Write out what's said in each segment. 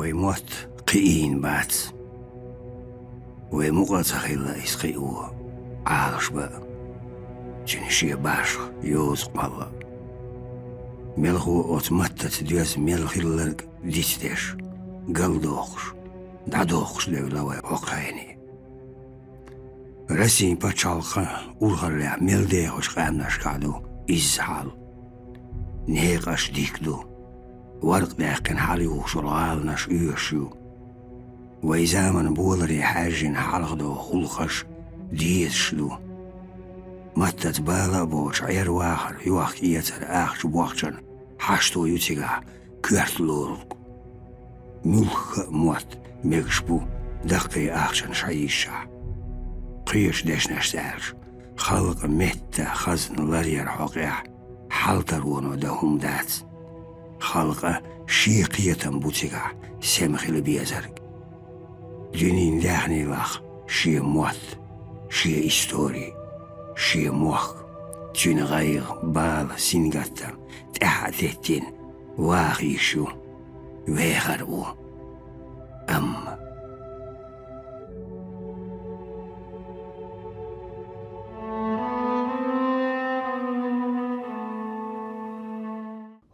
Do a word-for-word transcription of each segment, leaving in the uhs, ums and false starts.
Вай мотт кхиийна бац. Вай мукъа а ца хилла иза кхио, Ӏалашбан а, цуьнан шен башха йоза кхолла а. Мелхо оцу маттаца доьзна мел хилларг дицдеш, галдохуш, дӀадохуш девлла вай хӀокху хене. Россин пачхьалкхан урхаллехь мел дехачу къаьмнашкахь ду изза хьал. Некъаш дика ду, варкъ даьккхина хьалаюхуш йолу гӀаланаш оьшуш ю. Вай заманан боларе хьаьжжина хьалхадо гӀуллакхаш дезаш ду. Маттаца бала а боцуш, Ӏер-вахар, йохка-эцар ахча бохчарна хьашто ю цигахь коьрта лорург. Муьлхха а мотт мегаш бу даккхий ахчанаш хьийзашехь. Кхечу дешнашца аьлча, халкъан метта хазна ларъяран хьокъехь хьалтароно дан хӀума дац. Халкъан шен кхетам бу цигахь сема хила безарг. Дуьненан даьхнилахь шен мотт, шен истори, шен мохк, цуьнан гӀайгӀа, бала, сингаттам тӀаьхьа а теттина, ваха йиш ю, вехар а ву. Амма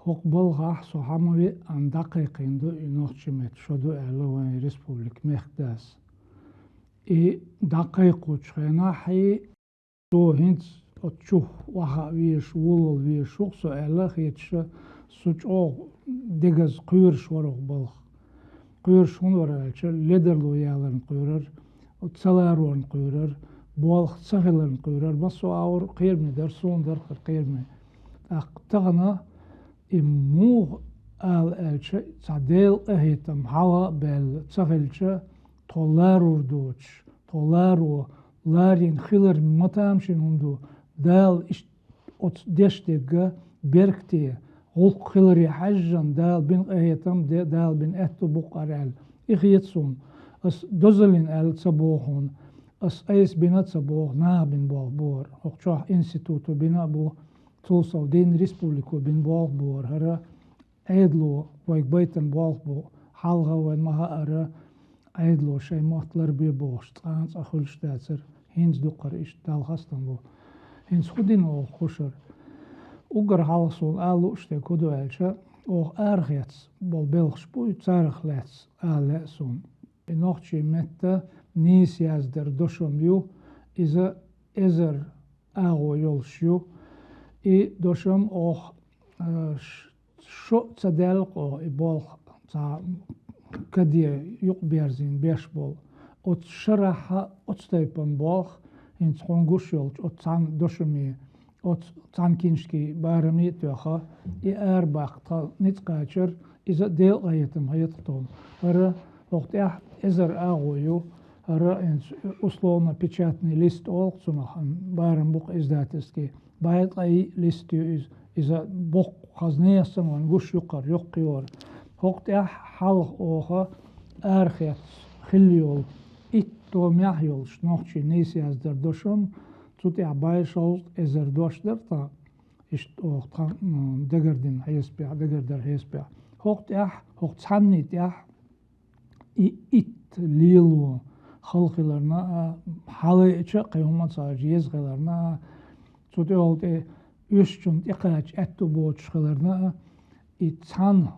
хӀокху балхахь со хьан ма веана дӀакхайкхийна ду и нохчийн меттан шо ду аьлла вайн республикан мехкдас. И дӀакхайкхочу хенахь и цо хӀинца оцу чу охьа а везаш, волавала везаш ву-кх со аьлла хеташ, со чӀогӀа дегаза кхоьруш вара хӀокху балха. Кхоьруш хӀунда вара аьлча, ледарло яларна кхоьрара, ца ларорна кхоьрара, болх ца хиларна кхоьрара, массо а агӀор кхераме дара, суна дара хӀара кхераме. ТӀаккха тахана и муха ала аьлча, цхьа Делан къинхетам хьалха а баьлла ца хилча, тхо ларур доцуш, тхо ларо ларийна хилар ма тамашийна хӀума ду, Дала иштта оцу деш дегга беркате, гӀуллакх хиларе хьаьжжина Дала бина къинхетам, де-, Дала бина аьтто бу-кх хӀара аьлла. И хета суна. Ас дозаллин аьлла ца боху хьуна. Ас айса бина а ца боху, наха бина болх бу хӀара. ХӀокху чохь институто бина а бу, цул сов дийна республико бина болх бу хӀара. ХӀара Ӏедало вайга байтина болх бу, хьалха вайна ма хаьара, Ӏедало шайн мотт ларбе бохуш, цкъа а цкъа хуьлуш дацара, хӀинца дукхара иштта Далла хастам бу. ХӀинца хӀун дина оха хӀушара? Уггар хьалха суна ала лууш дерг хӀун ду аьлча, оха арахецна болу белхаш буй, царах лаьцна ала лаьа суна. И нохчийн меттан нийса яздаран дошам ю, иза эзар агӀо йолуш ю. И дошам оха, а, ш-, шо а ца даьлла-кх оха и болх цхьа каде юкъаберзийна беш болу. Оцу шарахь оцу тайпана болх, хӀинца хьуна гуш йолчу оцу цхьана дошаме, оцу цхьана киншкин бараме а тоьхна, и арабаккха тхан ницкъ кхачар, иза Делан къинхетам хета тхуна. ХӀара хӀокху тӀехь эзар агӀо ю, хӀара хӀинца условно-печатный лист олу-кх цунах, барам бу-кх издательский, бӀе ткъе йиъ лист ю иза, иза боккха хазна а санна вайна гуш ю-кх хӀара, йоккха ю хӀара. ХӀокху тӀехь хьалха оха арахецна хилла йолу итт томехь йолуш нохчийн нийса яздаран дошам, цу тӀехь бӀе шовзткъа эзар дош дара тхан, иштта оха тхан, м, дагардина хьесапехь, дагардаран хьесапехь. ХӀокху тӀехь, хӀокху цхьанний тӀехь и итт лело хала хиларна а, хьалаайча а кхин хӀума ца хилча еза хиларна а, цу тӀехула тӀе уьш чунна тӀекхача аьтто боцуш хиларна а, и цхьана,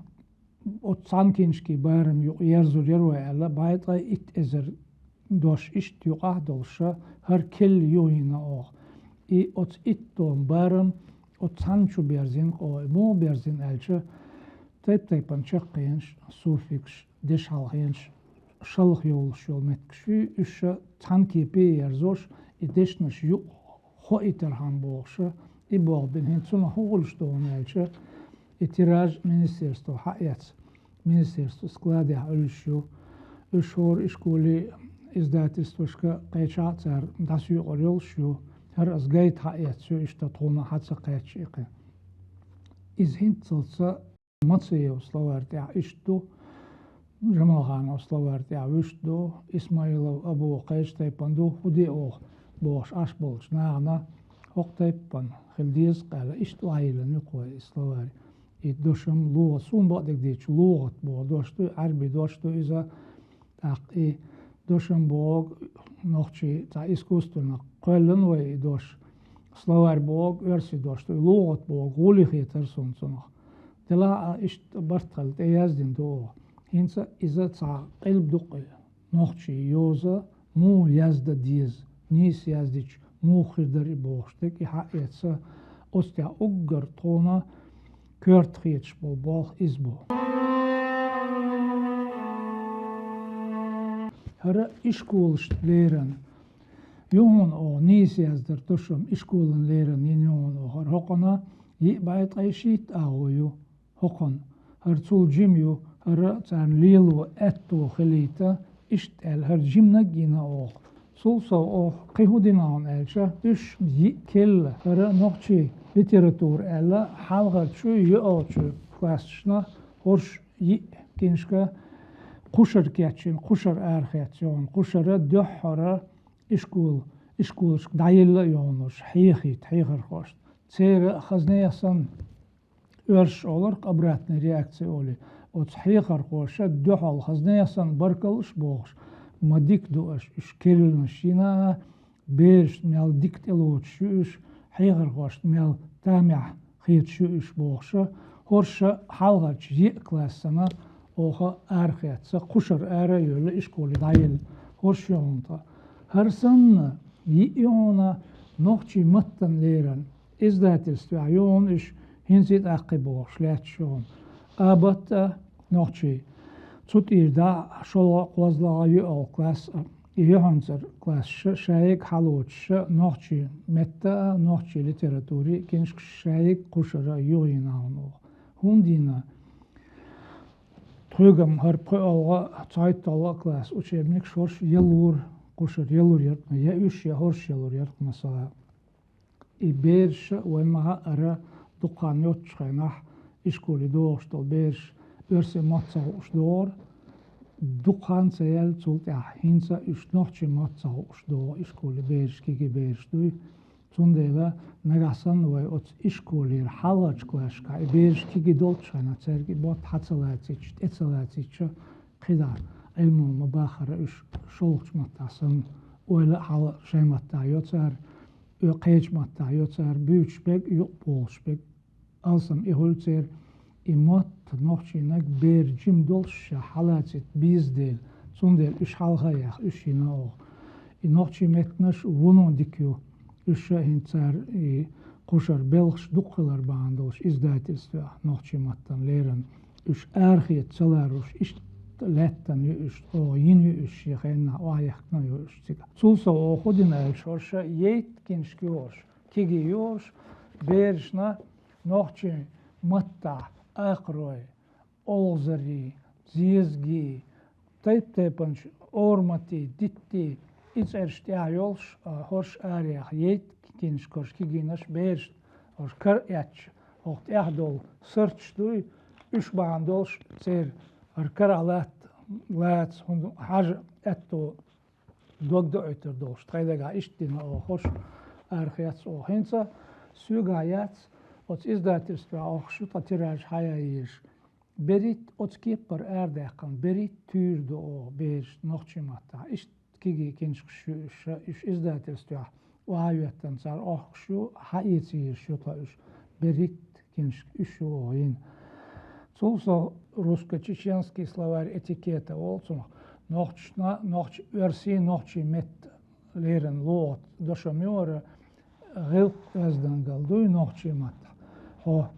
оцу цхьана киншкин барам юкъа ерзур яра вай аьлла, бӀе ткъе итт эзар дош иштта юкъахь а долуша, хӀара келла юхийна оха. И оцу итт тома барам оцу цхьанна чу берзина-кх оха. Муха берзина аьлча, тайп-тайпана чаккхенаш, суффиксаш, дешхьалхенаш, шалха йолуш йолу меттигаш ю, уьш ша цхьана кепе а ерзош, и дешнаш юкъа хоийтархьама бохуша, и болх бина. ХӀинца цунах хӀун хуьлуш ду хьуна аьлча, и тираж министерство хьаэц, министерство складехь Ӏуьллуш ю, уьш хӀора ишколе, издательствашка кхечахь а цара дӀасоькъур йолуш ю, хӀара аса гайта хьаэц ю, иштта тхуна хьа ца кхаьчча и кхин. Иза хӀинццалц Мациев словарь тӀехь иштта ду, Жамалханов словарь тӀехь вуьшта ду, Исмаилов Абу кхечу тайпана ду, хӀун де оха бохуш Ӏаш болчу нахана, хӀокху тайпана хила деза-кх аьлла, иштта охьайиллина ю-кх вай и словарь. И дошам лугӀат, суна бакъдерг дийцича, лугӀат боху дош ду, Ӏаьрби дош ду иза. ТӀаккха и дошам боху нохчий цхьа искусственно кхоьллина вай и дош. Словарь боху оьрсийн дош ду, и лугӀат боху гӀуллакх хетара суна цунах. Делахь а иштта барт хилла тӀеяздина ду оха. ХӀинца иза цхьа къилба ду-кх и. Нохчийн йоза муха яздан деза, нийса яздича муха хир дара и бохуш дерг, и хьаэца, оцу тӀехь уггар тхуна коьрта хеташ болу болх иза бу. ХӀара ишколашна лерина ю хьуна оха, нийса яздар дошам ишколана лерина йина ю хьуна оха. ХӀара хӀокхунна йиъ бӀе ткъе шийтта агӀо ю. ХӀокхунна. ХӀара цул жима ю, хӀара царна лело аьтто хилийта, иштта аьлла, хӀара жиманиг а йина оха. Цул сов оха кхин хӀун дина хьуна аьлча, уьш йиъ керла, хӀара нохчийн литература аьлла, хьалхарчуй, йоьалгӀачуй классашна хӀорш йиъ книжка кхушара кечйина, кхушара арахецна ю хьуна, кхушара дуьххьара ишкол, ишколашка дӀайилла а ю хьуна уьш, хьехийта хьехархошна. Церан хазне а санна, оьрсаша олург обратная реакция олий. Оцу хьехархоша дуьхьал хазне а санна баркаллаш а бохуш, ма дика ду аша уьш керланаш йина а, берашна мел дика тӀелоцуш ю уьш, хьехархошна мел тамехь хеташ ю уьш бохуша, хӀорша хьалхарчу йиъ классана оха арахецна, кхушара ара а йоьлла, ишколе дӀайилла, хӀорш ю хьуна тхан. ХӀара санна, йиъ ю хьуна нохчийн маттана лерина, издательствехь ю хьуна уьш, хӀинца а тӀаккхий бохуш лаьтташ ю хьуна. Абатта нохчий. Цу тӀера дӀа шолгӀа, кхозлагӀа, йоьалгӀа класс а, и юьхьанцара классаша шайиг хьалоцуша нохчийн метта а, нохчийн литературин а книжкаш шайиг кхушара юхайина хьуна оха. ХӀунда йина? Тхоьгам хӀара пхоьалгӀа а, цхьайтталгӀа а класс учебникаш хӀорш ялора, кхушара ялур яра-кх, я уьш, я хӀорш ялур яра-кх, масала. И бераша вайн ма-хаъара дукха хан йоцучу хенахь, ишколе догӀуш долу бераш оьрсийн мотт ца хууш догӀура, дукха хан ца яьлла цул тӀаьхьа, хӀинца уьш нохчийн мотт ца хууш догӀу ишколе бераш, кегий бераш дуй. Цундела нагахь санна вай оцу ишколера хьалхарчу классашкахь и бераш кегий долчу хенахь, цаьрга и мотт хьа ца лацийтича, тӀе ца лацийтича, кхидӀа Ӏилма ма бахара уьш шолгӀачу маттахь санна, ойла а хьала шайн маттахь йо цара, кхечу маттахь йо цара, буьйцуш берг а, юкъа бохуш берг а. Алсам и хуьлу церан, и мотт нохчийнаг бер жима долуш ша хьалацита беза дела, цундела уьш хьалха а яьхна, уьш йина оха. И нохчийн меттанаш вуно дика ю, уьш а хӀинца цара и кхушара белхаш дукха хилар бахьана долуш издательствехь нохчийн маттана лерина. Уьш арахета ца лоруш, иштта лаьттина ю уьш, оха йина ю уьш, шен хеннахь охьаяьхкина ю уьш цигахь. Цул сов оха хӀун дина аьлча, хӀорш яйтта книжка ю хӀорш, кегий ю хӀорш, берашна нохчийн маттахь акхарой, олхазарий, зезагий, тайп-тайпанчу орматий, диттий, и цӀераш тӀехь йолуш, а, хӀорш араяьхна яйтта книжка, хӀорш кегийнаш берашна, хӀорш кара а эцча, хӀокху тӀехь долу сурташ дуй, уьш бахьана долуш церан хӀара карахь латта лаца, хӀунда хьажа аьтто дог доуьйтур долуш, тхайн дагахь иштта дина оха хӀорш арахецна оха. ХӀинца соьгахь яц оцу издательствехь оха шу тхан тираж хьаян езаш. Берритта оцу кепара арадаьккхина, берритта туьйра ду оха берашна нохчийн маттахь. Иштта кегий книжкаш ю уьш, уьш издательствехь охьахӀоьттина цара охкуш ю, хьаэца езаш ю тхан уьш. Берритта книжка уьш ю оха йина. Цул сов русско-чеченский словарь этикета олу цунах. Нохчашна, нохч-, оьрсийн, нохчийн метта лерина лугӀат дошам ю хӀара, гӀиллакх-оьздангалла дуй нохчийн маттахь. Хьо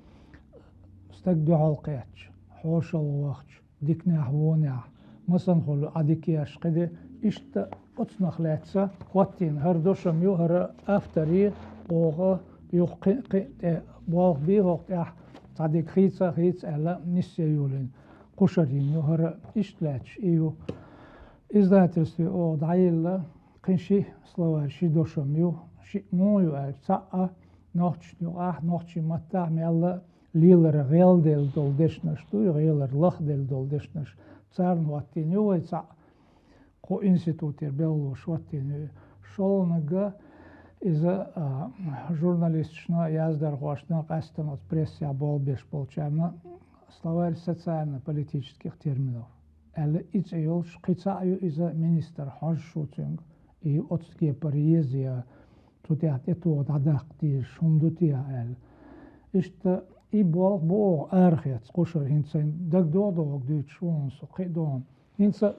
стаг дуьхьал кхетча, хьошалгӀа вахча, диканехь, вонехь, масанхула Ӏа дика еш кхин де, иштта оцунах лаьцна хӀоттийна хӀара дошам ю, хӀара авторе оха юха кхин, кхин тӀе болх бий хӀокху тӀехь, цхьа дика хийца а хийца аьлла, нисъе йолийна. Кхушара йина ю хӀара, иштта лаьтташ и ю. Издательстве оха дӀайилла, кхин ши словарь, ши дошам ю, шиъ муха ю аьлча, цхьаъ а нохчашна юкъахь, нохчийн маттахь мелла лелар гӀелделла долу дешнаш дуй, гӀелар лахделла долу дешнаш, царна хӀоттийна ю вай цхьаъ, кху институтера белхалоша хӀоттийна ю. ШолгӀаниг а Иза, а, журналисташна, яздархошна, къаьстта оцу прессехь болх беш болчарна словарь социально-политических терминов аьлла, и цӀе йолуш, кхин цхьаъ ю иза, министр хьожуш ву цуьнга, и оцу кепара еза я, цу тӀехь тӀетоха дӀадаккха дезаш хӀума ду те аьлла. Иштта и болх бу оха арахецна кхушара, хӀинца сайн дагадогӀу-догӀу дуьйцуш ву хьуна со, кхин а догӀу. ХӀинца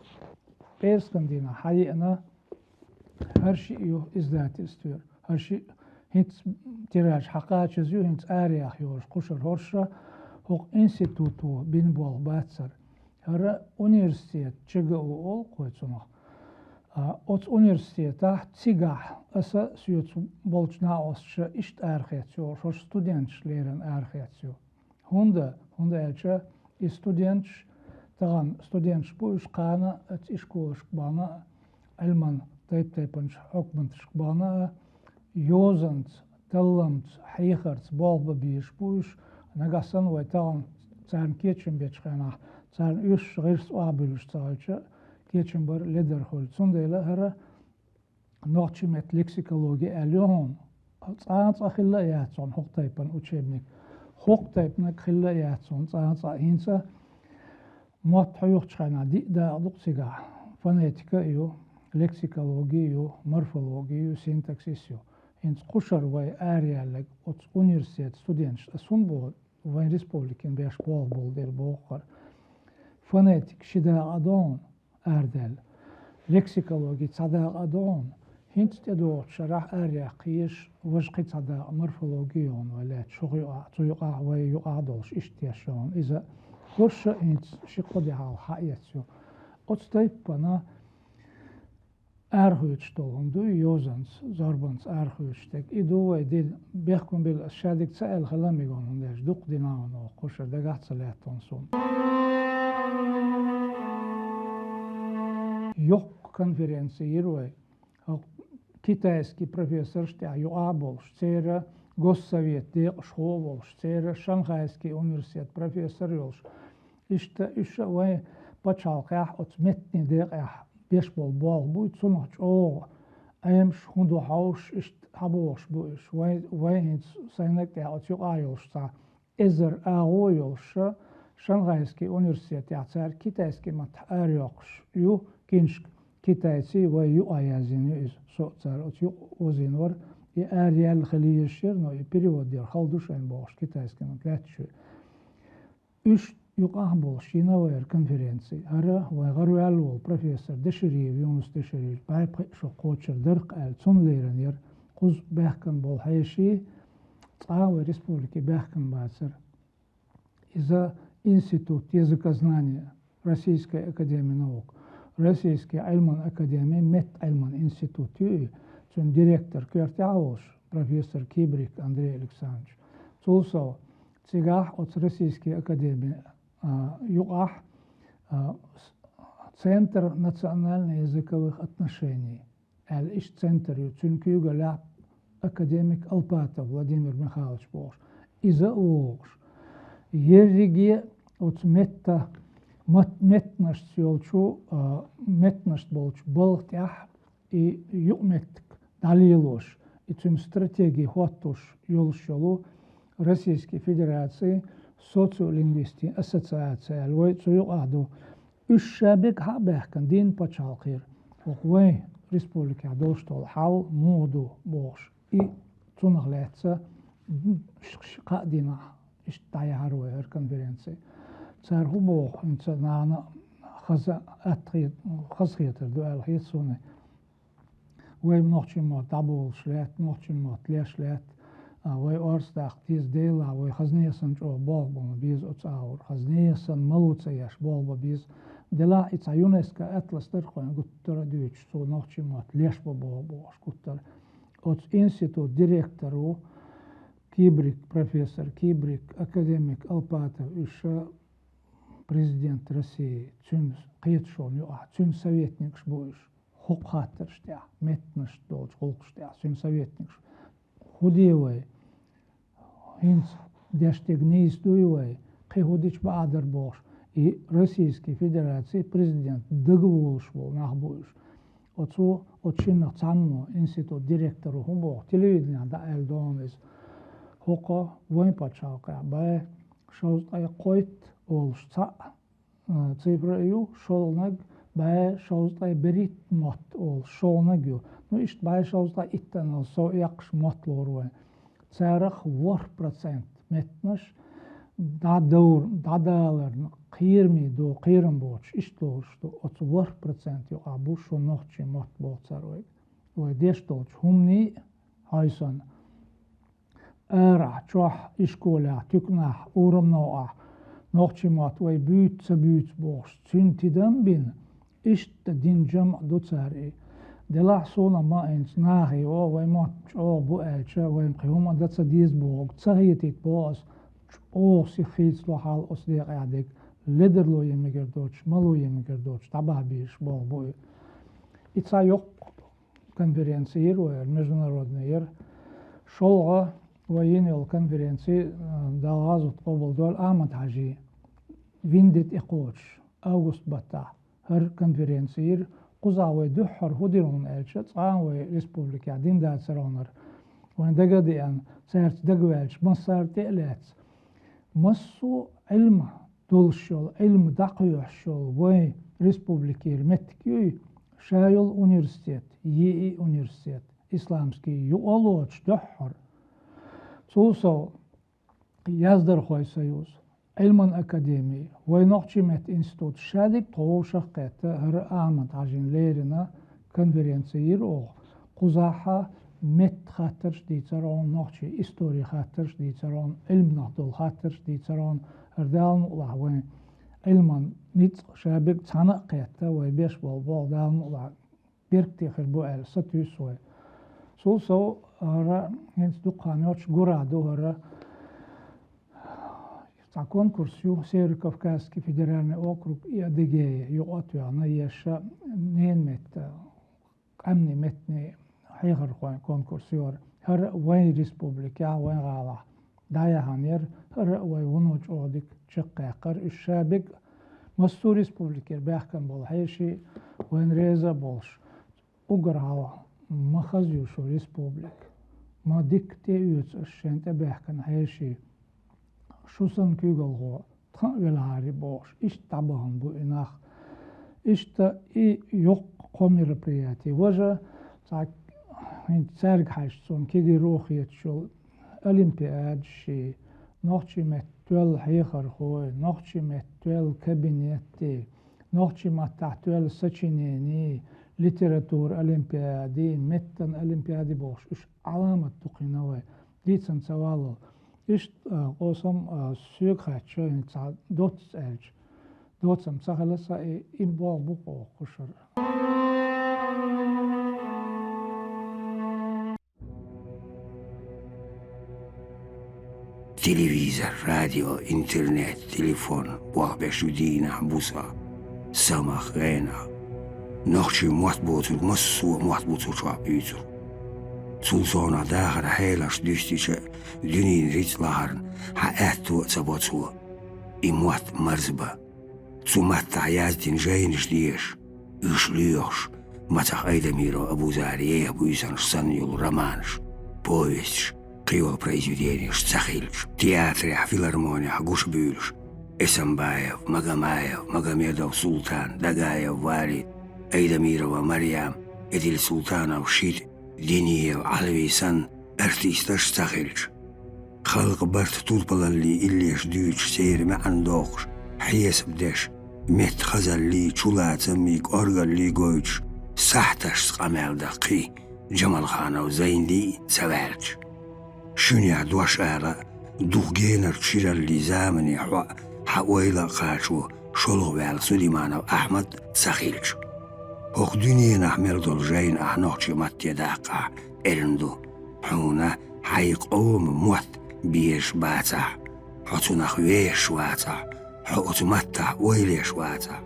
пӀераскан дийнахь схьаеана, хӀара шиъ ю издательствера. ХӀара шиъ хӀинца тираж схьакхачаза ю, хӀинца араяха йолуш кхушара хӀорш, хӀокху институто бина болх бацара. ХӀара университет, ЧГУ олу-кх вай цунах. А, оцу университетехь цигахь аса, соьца болчу накъосташа иштта арахецна йолуш, хӀорш студенташ леррина арахецна ю. ХӀунда? ХӀунда аьлча и студенташ, тахана студенташ бу уьш, кхана а, оцу ишколашка бахана а, Ӏилман тайп-тайпанчу хьукматашка бахана а, йозанца, талламца, хьехарца болх бан безаш бу уьш. Нагахь санна вай тахана царна кечам бечу хенахь, царна оьшуш гӀирс охьабуьллуш ца хилча, кечам бар ледара хуьлу. Цундела хӀара нохчийн меттан лексикологи аьлла ю хьуна. Цкъа а цкъа хилла а яц хьуна хӀокху тайпана учебник. ХӀокху тайпаниг хилла а яц хьуна цкъа а цкъа. ХӀинца мотт хьоьхучу хенахь диъ дакъа ду-кх цигахь. Фонетика а ю, лексикологи а ю, морфологи а ю, синтаксис а ю. ХӀинца кхушара вай араяьлларг оцу университетан студенташ, ас хӀунда боху, вайн республикин беш болх болу дела боху хӀара. Фонетика ши дакъа а ду хьуна, арадаьлла. Лексикологи цхьа дакъа а ду хьуна. ХӀинца тӀедогӀучу шарахь араяккха езаш важа кхин цхьа дакъа, морфологи а ю хьуна вай лаьтташ, хӀокху юкъахь, цу юкъахь, вай юкъахь а долуш иштта еш ю хьуна иза. ХӀорш а хӀинца ши-кхо де хьалха схьаэцна ю. Оцу тайпана арахоьцуш долу хӀума ду и, йозанца, зорбанца арахоьцуш дерг. И ду вай дина. Бехкам била, ас шадерг ца аьлла хила мегар ду, хӀунда аьлча дуккха дина а ву оха кхушара, дагахь а ца лаьтта хьуна суна. Йоккха конференци йира вай. ХӀокху китайский профессорш тӀехь юкъахь а болуш, церан госсовет декъашхо а волуш, церан Шанхайский университет профессор а йолуш. Иштта уьш а вайн пачхьалкхехь оцу меттанийн декъехь беш болу болх бу, цунах чӀогӀа Ӏемаш хӀун ду хьовсуш, иштта схьабогӀуш бу уьш. Вайн, вайн хӀинца сайнаг тӀехь оцу юкъахь йолуш цхьа эзар агӀо а йолуш, Шанхайский университетехь цара китайский маттахь арайоккхуш ю киншка. Китайций вай юкъахь яздина ю иза. Со а цара оцу юкъа возийна вара. И араяьлла хила езаш яра, но и перевод яра хала ду шайна бохуш, китайский мотт лаьтташ ю. Уьш юкъахь а болуш йина вай хӀара конференци. ХӀара вайн гӀараваьлла волу профессор Дашириев Юнус Дашириевич, бӀе пхиъ шо кхочур дара-кх аьлла, цунна леррина яра. Кхуза баьхкина болу хьеший, цкъа а вай республике баьхкина бацара. Иза институт языкознания Российской академии наук, Российский Ӏилман академин меттан Ӏилман институт ю и, цуьнан директор коьртехь а волуш, профессор Кибрик Андрей Александрович. Цул сов, цигахь оцу Российский академин, а, юкъахь, а, с-, Центр национально-языковых отношений аьлла иштта центр ю, цуьнан куьйгаллехь академик Алпатов Владимир Михайлович бохуш. Иза а вогӀуш. Ерриге оцу метта-, мат-, меттанашца йолчу, а, меттанашца болчу балха тӀехь и юкъаметтиг дӀалелош, и цуьнан стратеги хӀоттош йолуш йолу Российский Федерацин социолингвистийн ассоциаци аьлла вай цу юкъахь ду. Уьш ша мега хьа а баьхкина дийнна пачхьалкхера, хӀокху вайн республикехь долуш долу хьал муха ду бохуш. И цунах лаьцна ш-, ш-, кхаа дийнахь иштта дӀаяхьара вай хӀара конференци. Цара хӀун боху, хӀинца нахана хаза атта-, хазахетар ду аьлла хета суна. Вай нохчийн мотт дӀаболуш лаьтта, нохчийн мотт леш лаьтта, а, вай орца даккха деза, делахь вай хазне санна чӀогӀа болх бан беза оцу агӀор, хазне санна мало ца еш болх бан беза. Делахь и цхьа ЮНЕСКО атлас дара-кх вайн гуттара а дуьйцуш, цо нохчийн мотт леш бан боху бохуш гуттара. Оцу институт директор ву Кибрик, профессор Кибрик, академик Алпатов, уьш президент России, цуьнан кхеташонан юкъахь, цуьнан советникаш бу уьш. ХӀокху хаттарш тӀехь, меттанаш долчу гӀуллакхаш тӀехь, цуьнан советникаш. ХӀун де вай? ХӀинца деш дерг нийса дуй вай? Кхин хӀун дича бакъ дар бохуш, и Российский Федерацин президент дагаволуш волу нах бу уьш. Оцо, оцу шиннах цхьаммо, институт директоро хӀун боху, телевиденехь дӀааьлла догӀу иза. ХӀокхо вайн пачхьалкхехь бӀе шовзткъе кхойтта олуш цхьаъ, а, цифра а ю, шолгӀаниг бӀе шовзткъе берхӀитта мотт олуш шолгӀаниг ю. Ну, иштта бӀе шовзткъе иттанал сов эккхаш мотт лору вайн. Царах ворхӀ процент меттанаш дӀадовр-, дӀадаларна кхераме ду, кхерам боцуш, иштта лоруш ду. Оцу ворхӀ процент юкъахь бу шун нохчийн мотт боху цара вайга. Вай деш долчу хӀуманий а, хьой санна, арахь, чохь, ишколехь, туьканахь, урамна новкъахь нохчийн мотт вай буьйцу, ца буьйцу бохуш, цуьнан тидам а бина, иштта дина жамӀ ду цара и. Делахь суна ма хӀинца нахе, о, вайн мотт чӀогӀа бу аьлча, вайн кхин хӀума дан ца деза бохург ца хетийта боху ас, чӀогӀа сиха хийцало хьал оцу декъехь дерг, ледарло е мегар доцуш, мало е мегар доцуш, дӀабахьа безаш болу бу и. И цхьа йоккха конференци яра вай, международный яра. ШолгӀа вай йина йолу конференци, э, Далла гӀазот къобалдойла, Ахьмад-Хьаьжин вина де тӀекхочуш, август баттахь, хӀара конференци яра. Кхузахь вай дуьххьара хӀун дира хьуна аьлча, цкъа а вай республикехь дина дацара хьуна хӀара. Вайн дага а деана, цаьрца дагаваьлча, массара тӀе а лаьцна, массо а Ӏилма долуш йолу, Ӏилма дӀакхоьхьуш йолу вайн республикера меттиг юй, ша йолу университет, йиъ университет, исламский юкъа а лоцуш дуьххьара. Цул сов, Яздархойн союз, Ӏилман академи, вайн нохчийн меттан институт, шадерг тхо вовшах а кхетта, хӀара Ахьмад-Хьаьжин леррина конференци йира оха. Кхузахь меттан хаттарш дийцара хьуна, нохчийн историн хаттарш дийцара хьуна, Ӏилманах долу хаттарш дийцара хьуна, хӀара Дала мукъалахь вайн Ӏилман ницкъ шадерг цхьаьна а кхетта, вай беш болу болх Дала мукъалахь беркате хир бу аьлла сатуьйсу вай. Цул сов, хӀара хӀинца дукха хан йоцуш гур а ду хӀара, цхьа конкурс ю, Северо-Кавказский федеральный округ и Адыгея юкъа а тоьхна, еша ненан меттан, къаьмнийн меттанийн хьехархойн конкурс ю хӀара. ХӀара вайн республикехь, вайн гӀалахь дӀаяхьна яра, хӀара а вай вуно чӀогӀа дика чекхъяьккхира. Уьш шадерг массо а республикера баьхкина болу хьеший, вайна реза а болуш, уггар хьалха ма хаза ю шун республика, ма дика тӀеоьцу аша шайна тӀебаьхкина хьеший. Шу санна куьйгалхо тхан а велахьарий бохуш, иштта дӀабахана бу и нах. Иштта и йоккха кхо мероприяти. Важа цхьа хӀинца цаьрга хьаьжча, суна кегийра а хеташ йолу олимпиадаши, нохчийн меттан тоьлла хьехархой, нохчийн меттан тоьлла кабинетти, нохчийн маттахь тоьлла сочинени, литература олимпиади, меттан олимпиади бохуш, уьш Ӏаламат ду кхин а вай. Дийцина ца валлал. Иштта, а, къовсам, а, соьга хаьттича, хӀинца цхьа доцца аьлча, доцам ца хилла сан, и, и болх бу-кх оха кхушара. Телевизор, радио, интернет, телефон болх беш ю дийнахь, буса, самах, гӀенах. Нохчийн мотт боцург массо а мотт бу цу чохь буьйцург. Цул совнаха дахар хьелаш дуьстича, дуьненан рицкъ лахарна хьан аьтто а ца бо цо и мотт марзбан. Цу маттахь яздина жайнаш дезаш, уьш лоьхуш, мацах Айдамиров Абузара еха буьйсанаш санна йолу романаш, повесташ, кхийолу произведенеш ца хилча, театрехь, филармонехь гуш буьйлуш, Эсамбаев Магомаев, Магомедов Султан, Дагаев Валид, Айдамирова Марьям, Эдил Султанов Шита, Диниев Ӏалви санна артисташ ца хилча, халкъан барт турпалаллий иллеш дуьйцуш, церан маьӀна дохуш, хьесап деш, меттан хазаллий, чулацаммий, кӀоргаллий гойтуш, сахьташца къамел дан кхин Джамалханов Зайнди ца ваьлча. Шуьнех дош ала а, дукха генарчу шираллий, заманийн хьоа хьан ойла а кхачо шолгӀа ваьлла Сулейманов Ахьмад ца хилча. ХӀокху дуьненахь мел долу жайна ахь нохчийн матте даккхахь, эрна ду, хьуна хьайн къоман мотт безаш бацахь, хьо цунах вешаш вацахь, хьо оцу маттахь ойла еш вацахь.